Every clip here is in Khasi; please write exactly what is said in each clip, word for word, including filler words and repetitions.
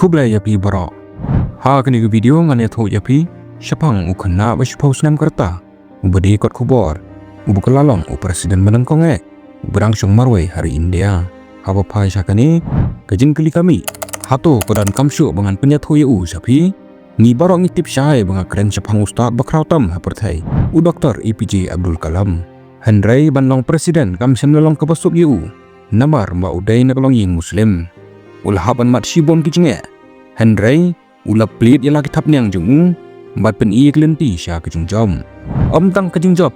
Khublei ïa phi baroh. Ha kane ka video ngan ïathuh ïa phi shaphang u khynnah ba shiphew snem ka rta, uba dei kot khubor, uba kylla long u president ba nyngkong eh, uba dang shong marwei ha ri India. Haba phai sha kane ka jingkylli ka mih, hato ka donkam shuh ba ngan pynïathuh ïa u sha phi? Ngi baroh ngi tip shai ba nga kren shaphang u stad ba khraw tam ha pyrthei, u Doktor A P J Abdul Kalam. Hynrei ban long president kam shym la long kaba suk ïa u, namar ba u dei na ka longïing Muslim. U la hap ban mad shibun ki jingeh, hynrei u la plied ïa la ki thapniang jong u bad pyni ïa ki lynti sha ka jingjop. Ym tang ka jingjop,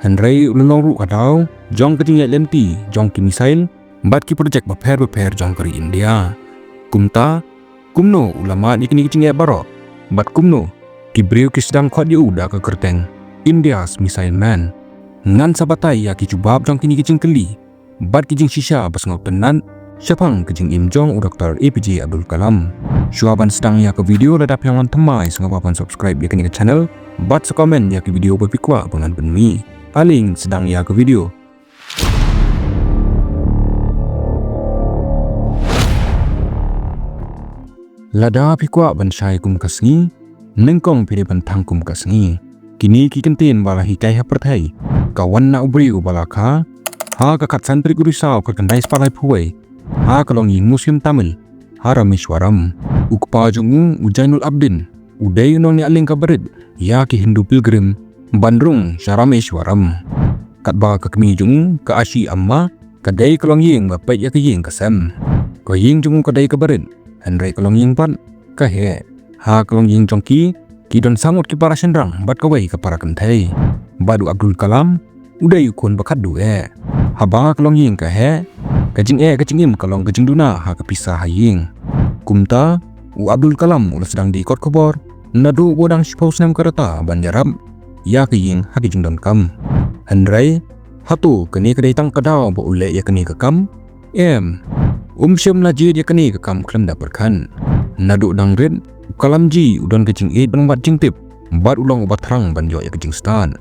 hynrei u la long ruh ka daw jong ka jingïaid lynti jong ki missile bad ki projek bapher bapher jong ka ri India. Kumta, kumno u la mad ïa kine ki jingeh baroh, bad kumno ki briew ki sdang khot ïa u da ka kyrteng India's Missile Man? Ngan sa batai ïa ki jubab jong kine ki jingkylli bad ki jingshisha ba sngewtynnat shaphang ka jingim jong u Doktor A P J Abdul Kalam. Shuwa ban sdang ïa ka video, lada phi ong thymmai sngewbha ban subscribe ïa kane ka channel bad sa comment ïa ka video ba phi kwah ba ngan pynmih. Ale ngin sdang ïa ka video. Lada phi kwah ban shai kum ka sngi, nyngkong phi dei ban thang kum ka sngi. Kine ki kyntien ba la hikai ha pyrthei ka wan na u briew ba la kha ha ka khatsan tarik u Risaw khatkhyndai spah laiphew wei ha ka longïing Muslim Tamil ha Rameshwaram. U kpa jong u, u Jainul Abdin, u dei u nongñiah lieng kaba rit ïa ki Hindu pilgrim ban rung sha Rameshwaram. Katba ka kmie jong u, ka Ashi Amma, ka dei ka longïing ba peit ïa ka ïing ka sem. Ka ïing jong u ka dei kaba rit, hynrei ka longïing pat ka heh. Ha ka longïing jong ki, ki don san ngut ki para shynrang bad kawei ka para kynthei. Bad u Abdul Kalam u dei u khun ba khatduh eh. Haba ka longïing ka heh, ka jingeh ka jingim ka long ka jingduna ha ka pisa ha ïing. Kumta, u Abdul Kalam u la sdang die kot khubor naduh ba u dang shiphew snem ka rta ban ïarap ïa ka ïing ha ka jingdonkam. Hynrei, hato kane ka dei tang ka daw ba u leh ïa kane ka kam? Em, um shym la jied ïa kane ka kam khlem da pyrkhat. Naduh dang rit, u Kalamji u don ka jingïeit ban wad jingtip bad u long uba thrang ban ïoh ïa ka jingstad.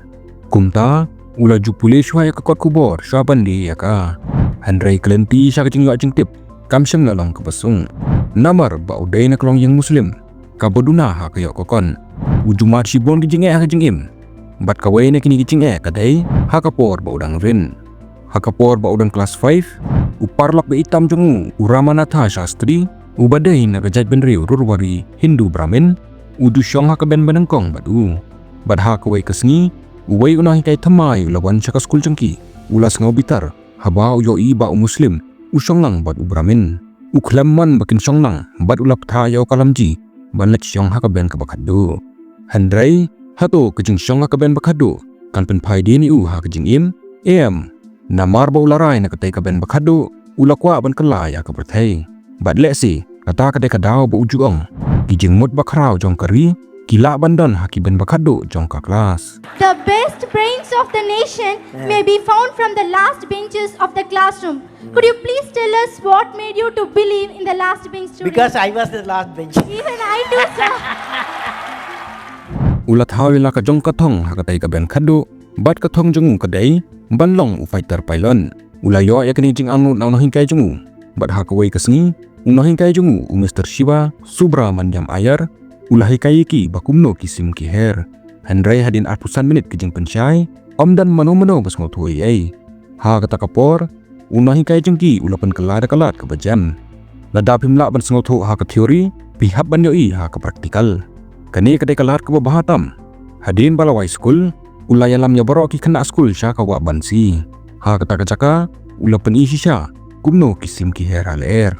Kumta, u la ju pule shuwa ïa ka kot khubor shuwa ban die ïa ka. Hynrei ka lynti sha ka jingïoh jingtip kam shym la long kaba suk, namar ba u dei na ka longïing Muslim kaba duna ha ka ïoh ka kot. U ju mad shibun ki jingeh ha ka jingim, bad kawei na kine ki jingeh ka dei ha ka por ba u dang rit. Ha ka por ba u don klas five, u paralok ba itam jong u, u Ramanatha Shastri, uba dei na ka jaitbynriew Rurwari Hindu Brahmin, u ju shong ha ka bench ba nyngkong bad u. Bad ha kawei ka sngi, uwei u nonghikai thymmai u la wan sha ka skul jong ki. U la sngew bitar haba u ïohi ba u Muslim u shong lang bad u Brahmin. U khlem mon ba kin shong lang bad u la bthah ïa u Kalamji ban leit shong ha ka bench kaba khatduh. Hynrei, hato ka jingshong ha ka bench ba khatduh kan pynphai dien ïa u ha ka jingim? Em. Namar ba u la rai na katei ka bench ba khatduh, u la kwah ban kylla ïa ka pyrthei. Bad lehse kata ka dei ka daw ba u ju ong, ki jingmut ba khraw jong ka ri ki lah ban don ha ki bench ba khatduh jong ka klas. The best brains of the nation may be found from the last benches of the classroom. Could you please tell us what made you to believe in the last bench student? Because I was the last bench. Even I do, sir. U la thaw ïa la ka jong ka thong ha katei ka bench khatduh, bad ka thong jong u ka dei ban long u fighter pilot. U la ïoh ïa kane ka jingangnud na u nonghikai jong u. Bad ha kawei ka sngi, u nonghikai jong u, u Mister Shiva Subramaniam Iyer, u la hikai ïa ki ba kumno ki sim ki her. Hynrei hadien arphew san minit ka jingpynshai, ym don mano mano ba sngewthuh ei ei. Ha kata ka por, u nonghikai jong ki u la pynkylla da ka lad kaba jem. Lada phim lah ban sngewthuh ha ka theory, phi hap ban ïohi ha ka practical. Kane ka dei ka lad kaba bha tam. Hadien ba la wai skul, u la ïalam ïa baroh ki khynnah skul sha ka wah bansi. Ha kata ka jaka, u la pyni shisha kumno ki sim ki her ha lyer.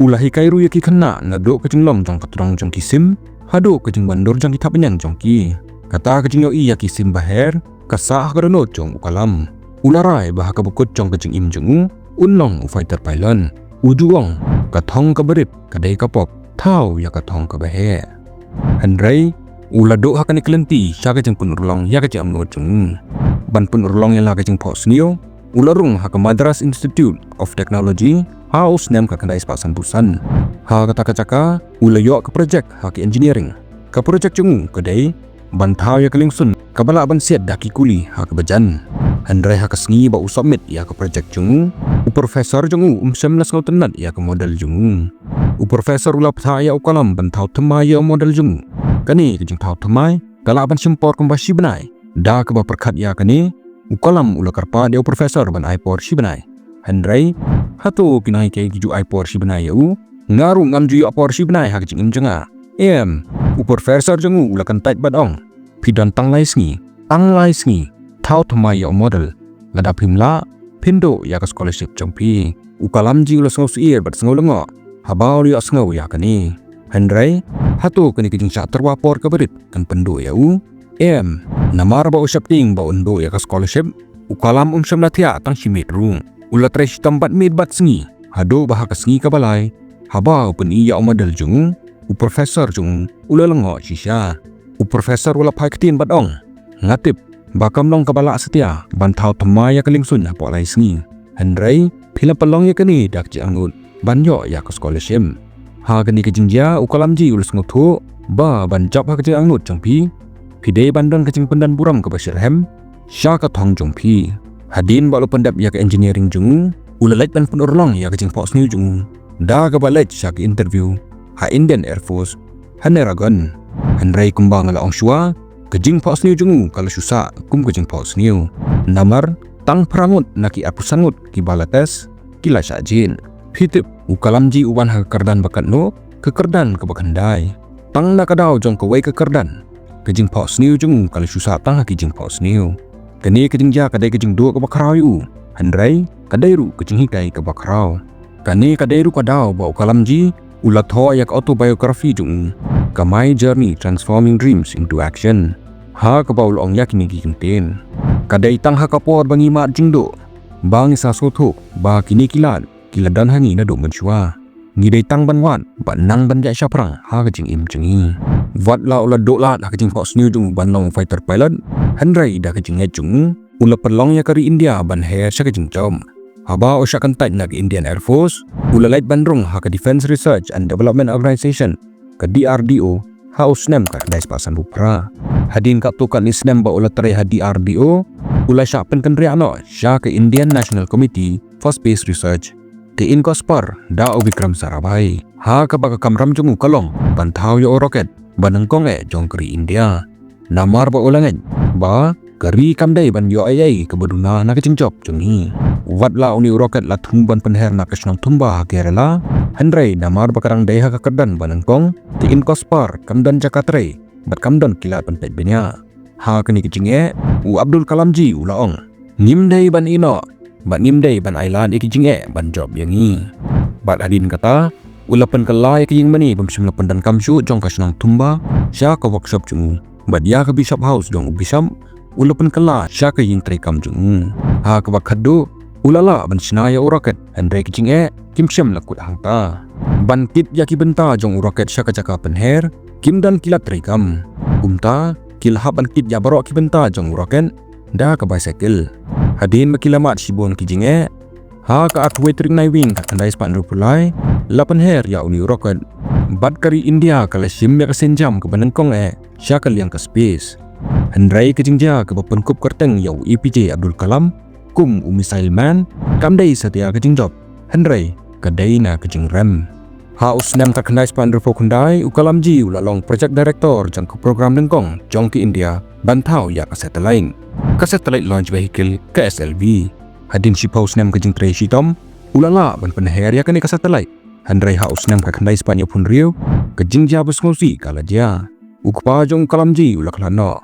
U la hikai ruh ïa ki khynnah naduh ka jinglong jong ka tdong jong ki sim haduh ka jingwandur jong ki thapniang jong ki. Kata ka jingïohi ïa ki sim ba her ka sah ha ka dohnud jong u Kalam. U la rai ba ha kaba kut jong ka jingim jong u un long u fighter pilot. U ju ong, ka thong kaba rit ka dei ka pop, thaw ïa ka thong kaba heh. Hynrei, u la duh ha kane ka lynti sha ka jingpynurlong ïa ka jingangnud jong u. Ban pynurlong ïa la ka jingphohsniew, u la rung ha ka Madras Institute of Technology ha u snem khatkhyndai spah sanphew san. Ha kata ka jaka, u la ïoh ka project ha ka engineering. Ka project jong u ka dei ban thaw ïa ka liengsun kaba lah ban siat da ki kuli ha kaba jan. Hynrei ha ka sngi ba u submit ïa ka project jong u, u professor jong u um shym la sngewtynnat ïa ka model jong u. U professor u la bthah ïa u Kalam ban thaw thymmai ïa u model jong u. Kane ka jingthaw thymmai ka lah ban shim por kumba shi bnai. Da kaba pyrkhat ïa kane, u Kalam u la kyrpad ïa u professor ban ai por shi bnai. Hynrei hato kine ki ju ai por shi bnai ïa u? Nga ruh ngam ju ïoh por shi bnai ha ka jingim jong nga. Em, u professor jong u u la kyntait bad ong, phi don tang lai sngi, tang lai sngi, thaw thymmai ïa u model. Lada phim lah, phin duh ïa ka scholarship jong phi. U Kalam ji u la sngewsyier bad sngewlyngngoh haba u la ïohsngew ïa kane. Hynrei hato kane ka jingshah tyrwa por kaba rit kan pynduh ïa u? Em, namar ba u sheptieng ba un duh ïa ka scholarship, u Kalam um shym la thiah tang shi miet ruh. U la trei shitom bad miet bad sngi, haduh ba ha ka sngi kaba lai, haba u pyni ïa u model jong u, u professor jong u u la lyngngoh shisha. U professor u la phai ktien bad ong, nga tip ba kam long kaba lah satia ban thaw thymmai ïa ka liengsuiñ hapoh lai sngi. Hynrei phi la pynlong ïa kane da ka jingangnud ban ïoh ïa ka scholarship. Ha kane ka jingjia u Kalam ji u la sngewthuh ba ban jop ha ka jingangnud jong phi, phi dei ban don ka jingpyndan burom kaba shitrhem sha ka thong jong phi. Hadien ba u la pyndep ïa ka engineering jong u, u la leit ban pynurlong ïa ka jingphohsniew jong u da kaba leit sha ka interview ha Indian Air Force ha Nehragarh. Hynrei kumba nga la ong shuwa, ka jingphohsniew jong u ka la shu sah kum ka jingphohsniew. Namar tang phra ngut na ki arphew san ngut kiba la test ki la shah jied. Phi tip, u Kalam ji u wan ha ka kyrdan ba katno? Ka kyrdan kaba khyndai. Tang na ka daw jong kawei ka kyrdan, ka jingphohsniew jong u ka la shu sah tang ha ki jingphohsniew. Kane ka jingjia ka dei ka jingduh kaba khraw ïa u, hynrei ka dei ruh ka jinghikai kaba khraw. Kane ka dei ruh ka daw ba u Kalam ji u la thoh ïa ka autobiography jong u, ka My Journey: Transforming Dreams into Action, ha kaba u la ong ïa kine ki kyntien: Ka dei tang ha ka por ba ngi mad jingduh ba ngi sa sngewthuh ba kine ki lad ki la don ha ngi naduh mynshuwa. Ngi dei tang ban wad bad nang ban ïaid shaphrang ha ka jingim jong ngi. Wat la u la duh lad ha ka jingphohsniew jong u ban long fighter pilot, hynrei da ka jingngeit jong u, u la pynlong ïa ka ri India ban her sha ka jingjop. Haba u shah kyntait na ka Indian Air Force, u la leit ban rung ha ka Defence Research and Development Organisation, ka D R D O, ha u snem khatkhyndai spah sanphew phra. Hadien katto katne snem ba u la trei ha D R D O, u la shah pynkynriah noh sha ka Indian National Committee for Space Research, ka INCOSPAR, da u Vikram Sarabhai, ha kaba ka kamram jong u ka long ban thaw ïa u rocket ba nyngkong eh jong ka ri India. Namar ba u la ngeit ba ka ri kam dei ban ïoh ei ei kaba duna na ka jingjop jong ngi. Wat la une u rocket la thmu ban pynher na ka shnong Thumba ha Kerala, hynrei namar ba ka dang dei ha ka kyrdan ba nyngkong, ka INCOSPAR kam don jaka trei bad kam don ki lad ban peit bniah. Ha kane ka jingeh, u Abdul Kalam ji u la ong, ngim dei ban ïehnoh bad ngim dei ban ailad ïa ki jingeh ban jop ïa ngi. Bad hadien kata, u la pynkylla ïa ka ïingmane bym shym la pyndonkam shuh jong ka shnong Thumba sha ka workshop jong u, bad ïa ka Bishop House jong u Bishop u la pynkylla sha ka ïing treikam jong u. Ha kaba khatduh, u la lah ban shna ïa u rocket, hynrei ki jingeh kim shym la kut hangta. Ban kit ïa ki bynta jong u rocket sha ka jaka pynher, kim don ki lad treikam. Kumta ki la hap ban kit ïa baroh ki bynta jong u rocket da ka bicycle. Hadien ba ki la mad shibun ki jingeh, ha ka arphew tarik Naiwieng khatkhyndai spah hynriewphew lai, la pynher ïa une u rocket. Bad ka ri India ka la shim ïa ka sienjam kaba nyngkong eh sha ka liang ka space. Hynrei ka jingjia kaba pynkup kyrteng ïa u A P J Abdul Kalam kum u Missile Man kam dei satia ka jingjop, hynrei ka dei na ka jingrem. Ha u snem khatkhyndai spah hynriewphew khyndai, u Kalam ji u la long Project Director jong ka program nyngkong jong ka India ban thaw ïa ka satellite, ka Satellite Launch Vehicle, ka S L V. Hadien shiphew snem ka jingtrei shitom, u la lah ban pynher ïa kane ka satellite. Hynrei ha u snem khatkhyndai spah hynñiewphew hynriew, ka jingjia ba sngewsih ka la jia. U kpa jong u Kalam ji u la khlad noh.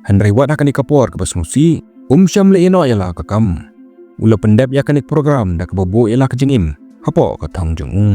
Hynrei wat ha kane ka por kaba sngewsih, um shym la ïehnoh ïa la ka kam. U la pyndep ïa kane ka program da kaba buh ïa la ka jingim hapoh ka thong jong u.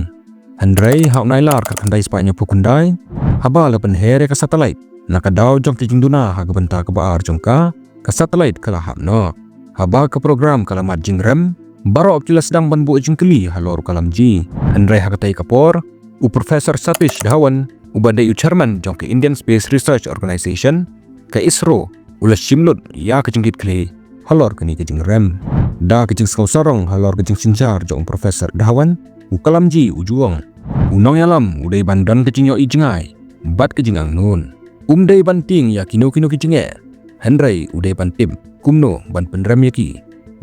Hynrei ha u Nailar khatkhyndai spah hynñiewphew khyndai, haba la pynher ïa ka satellite, na ka daw jong ka jingduna ha ka bynta kaba ar jong ka, ka satellite ka la hap noh. Haba ka program ka la mad jingrem, baroh ki la sdang ban buh jingkylli halor u Kalam ji. Hynrei ha katei ka por, u Professor Satish Dhawan, uba dei u Chairman jong ka Indian Space Research Organisation, ka ISRO, u la shim lut ïa ka jingkitkhlieh halor kane ka jingrem. Da ka jingsngew sarong halor ka jingsynshar jong u Professor Dhawan, u Kalam ji u ju ong, u nongïalam u dei ban don ka jingïohi jngai bad ka jingangnud. Um dei ban tieng ïa kino kino ki jingeh, Hynrei u dei ban tip kumno ban pynrem ïa ki.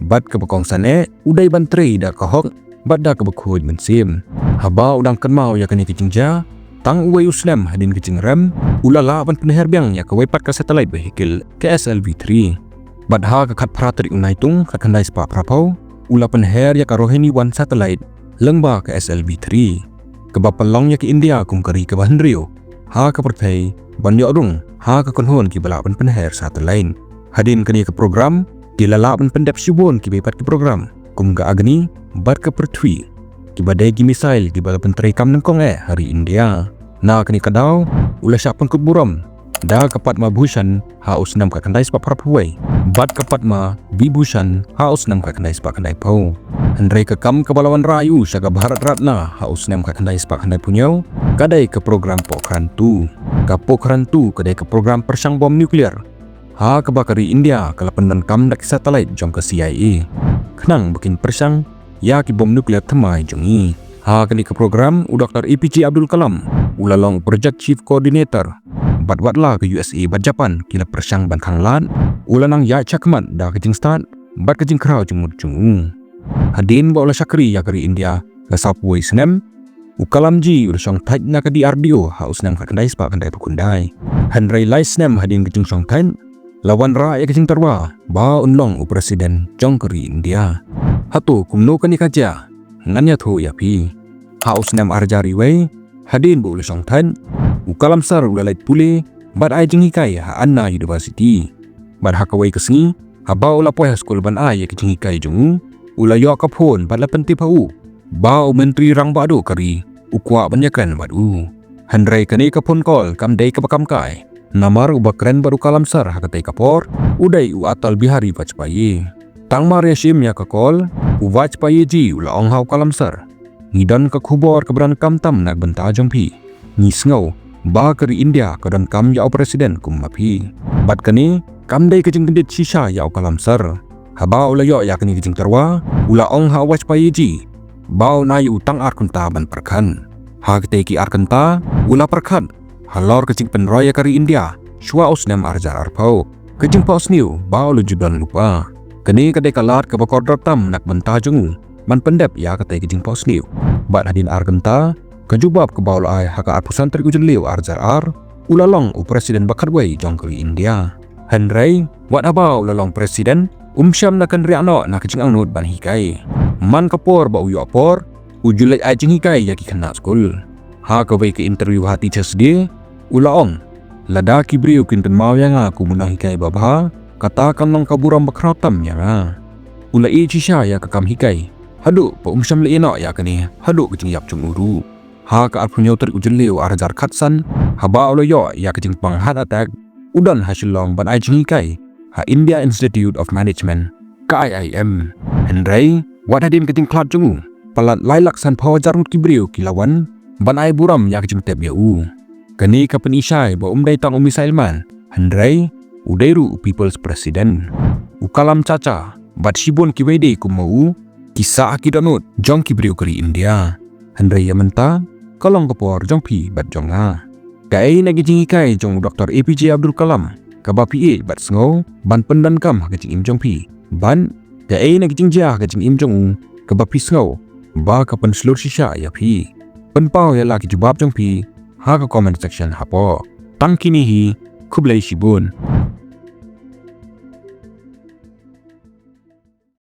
Bad kaba kongsan eh, u dei ban trei da ka hok bad da kaba khuid mynsiem. Haba u dang kynmaw ïa kane ka jingjia, tang uwei u snem hadien ka jingrem, u la lah ban pynher biang ïa kawei pat ka satellite vehicle, ka S L V three. Bad ha ka khatphra tarik u Naitung, khatkhyndai spah phraphew, u la pynher ïa ka Rohini one satellite lyngba ka S L V three, kaba pynlong ïa ka India kum ka ri kaba hynriew ha ka pyrthei ban ïoh rung ha ka kynhun kiba lah ban pynher satellite. Hadien kane ka program, ki la lah ban pyndep shibun kiwei pat ki program kum ka Agni bad ka Prithvi, kiba dei ki missile kiba la pyntreikam nyngkong eh ha ri India. Na kane ka daw, u la shah pynkut burom da ka Padma Bhushan ha u snem khatkhyndai spah phraphew wei bad ka Padma Vibhushan ha u snem khatkhyndai spah khyndaiphew. Hynrei ka kam kaba la wanrah ïa u sha ka Bharat Ratna ha u snem khatkhyndai spah khyndaiphew hynñiew ka dei ka program Pokhran two. Ka Pokhran two ka dei ka program pyrshang bom nuclear ha kaba ka ri India ka la pyndonkam da ki satellite jong ka C I A, khnang ba kin pyrshang ïa ki bom nuclear thymmai jong ngi. Ha kane ka program, u Doctor A P J Abdul Kalam u la long Project Chief Coordinator. Bad watla ka U S A bad Japan ki la pyrshang ban khanglad, u la nang ïaid shakhmat da ka jingstad bad ka jingkhraw jingmut jong u. Hadien ba u la shakri ïa ka ri India ka sawphew wei snem, u Kalam ji u la shongthait na ka D R D O ha u snem khatkhyndai spah khyndaiphew khyndai. Hynrei lai snem hadien ka jingshongthait, la wanrah ïa ka jingtyrwa ba un long u President jong ka ri India. Hato kumno kane ka jia? Ngan ïathuh ïa phi. Ha u snem arhajar wei, hadien ba u la shongthait, u Kalam sir u la leit pule bad ai jinghikai ha Anna University. Bad ha kawei ka sngi, haba u la poi ha skul ban ai ïa ka jinghikai jong u, u la ïoh ka phone bad la pyntip ha u ba u Myntri Rangbah Duh ka ri u kwah ban ïakren bad u. Hynrei kane ka phone call kam dei kaba kam kai, namar uba kren bad u Kalam sir ha katei ka por u dei u Atal Bihari Vajpayee. Tang mar ïashim ïa ka call, u Vajpayee ji u la ong ha u Kalam sir, ngi don ka khubor kaba donkam tam na ka bynta jong phi. Ngi sngew ba ka ri India ka donkam ïa u President kum ma phi. Bad kane kam dei ka jingkyndit shisha ïa u Kalam sir. Haba u la ïoh ïa kane ka jingtyrwa, u la ong ha u Vajpayee ji ba un ai ïa u tang ar kynta ban pyrkhat. Ha katei ki ar kynta u la pyrkhat halor ka jingpynroi ïa ka ri India shuwa u snem arhajar arphew. Ka jingphohsniew ba u la ju don lypa. Kane ka dei ka lad kaba kordor tam na ka bynta jong u ban pyndep ïa katei ka jingphohsniew. Bad hadien ar kynta, ka jubab kaba u la ai ha ka arphew san tarik u Jylliew arhajar ar, u la long u President ba khatwei jong ka ri India. Hynrei wat haba u la long President, um shym la kynriah noh na ka jingangnud ban hikai. Man ka por ba u ïoh por, u ju leit ai jinghikai ïa ki khynnah skul. Ha kawei ka interview ha Teachers' Day, u la ong, lada ki briew kin kynmaw ïa nga kum u nonghikai babha, kata kan long ka burom bakhraw tam ïa nga. U la ïeit shisha ïa ka kam hikai haduh ba um shym la ïehnoh ïa kane haduh ka jingïap jong u ruh. Ha ka arphew hynñiew tarik u Jylliew arhajar khatsan, haba u la ïoh ïa ka jingpang heart attack, u don ha Shillong ban ai jinghikai ha India Institute of Management, ka I I M. Hynrei wat hadien ka jingkhlad jong u, palat lai lak sanphew hajar ngut ki briew ki la wan ban ai burom ïa ka jingtep ïa u. Kane ka pynishai ba um dei tang u missile man, hynrei u dei ruh u People's President. U Kalam Chacha bad shibun kiwei de kum ma u ki sah ha ki dohnud jong ki briew ka ri India. Hynrei ïa mynta ka long ka por jong phi bad jong nga. Kaei na ki jinghikai jong u Doctor A P J Abdul Kalam kaba phi ïeit bad sngew ban pyndonkam ha ka jingim jong phi? Bad kaei na ki jingjia ha ka jingim jong u kaba phi sngew ba ka pynshlur shisha ïa phi? Pynpaw ïa la ki jubab jong phi ha ka comment section hapoh. Tang kine hi, khublei shibun.